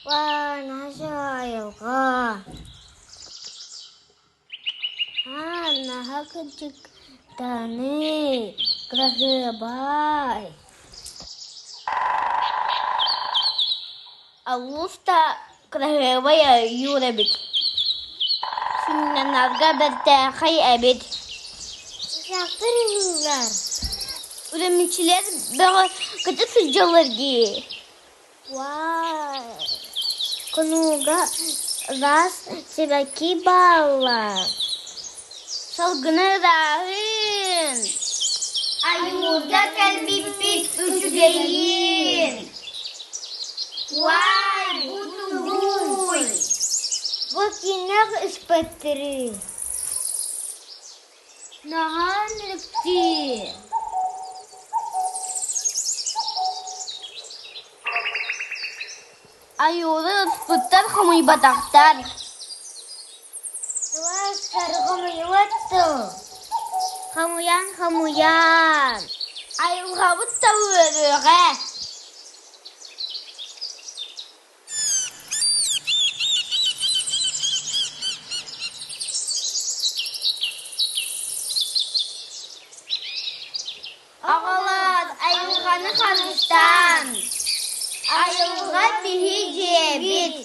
Наша айылҕа. Аа, наһаа кырдьыктаный, кыраһыабай. Алуста кыраһыабай ойуур эбит. Сынньанарга бэртээхэй эбит. Чыычаахтар ыллыыллар. Үрүмүччүлэр бөҕө көтө сылдьаллар дии. Вау! Хонууга ыраас сибэкки бааллар. Салгыны ырааһын! Ойуурга кэлбиппит үчүгэйиин! Уай, бу тугуй? Бу кимнээх испэттэрий? Наһаа ынырыктыы. Ойууру ыспыттар хомуйбатахтар. Туостар хомуйуот дуу? Хомуйан хомуйан. Айылҕабыт да үөрүөҕэ. Оҕолоор, айылҕаны харыстаан! Айылҕа биһи дьиэбит.